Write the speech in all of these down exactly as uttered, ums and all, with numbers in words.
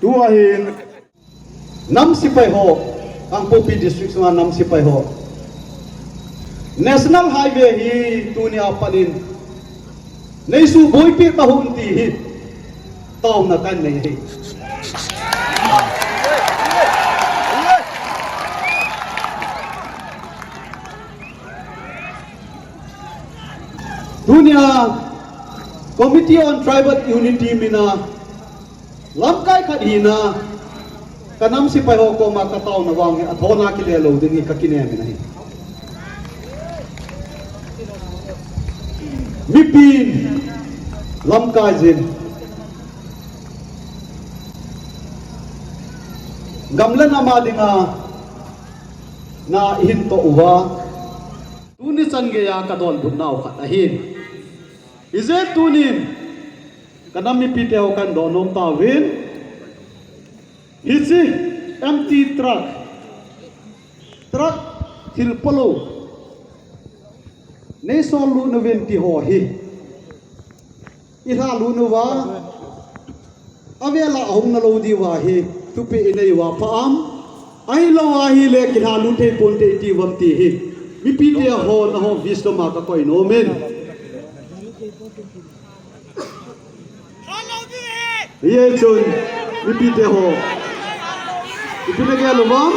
Tua hin nam sipai ho, Kangpokpi District sunga nam sipai ho, National Highway hi tunia panin neisuboipi tahun ti hi taona kanei ahi. Tunia Committee on Tribal Unity mina lamkai khat hina kanam sipai ho koma kataona vang hi athona kile lou ding hi kakinem in ahi. Mipin lamkai jin, gam le nam a dinga na ihin toh uva, tuni chan geiya kadonbutnau khat ahi. Ijeh tunin kanam mipite ho kahin donom tauvin, hiche empty truck, truck thil palou neisol lut nauvin ti ho hi ilha lut nauva, avela ahung nalou diuva hi thupeh inei uva pha am? Ahilou ahile kilha lut thei ponte iti uvam ti hi mipite ho, nahon wisdom a kakoi nomin. Hijeh chun mipite ho, ipi nagel uvam?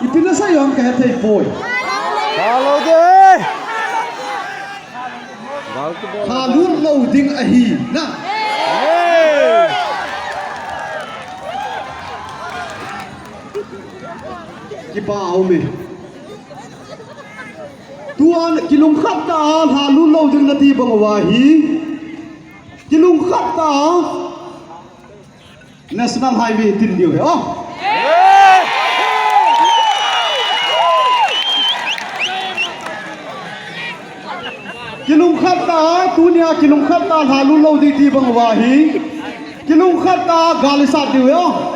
Ipi nasei uvam kahethei poi. Lha lut lou ding ahi na. Kipa aume. Tua kilungkhat tah a lha lut lou ding nati bang uva hi, kilungkhat tah a National Highway tin diu hi. Kilungkhat tah a, tunia kilungkhat tah a lha lut lou ding ti bang uva hi, kilungkhat tah a gal isat diu hi.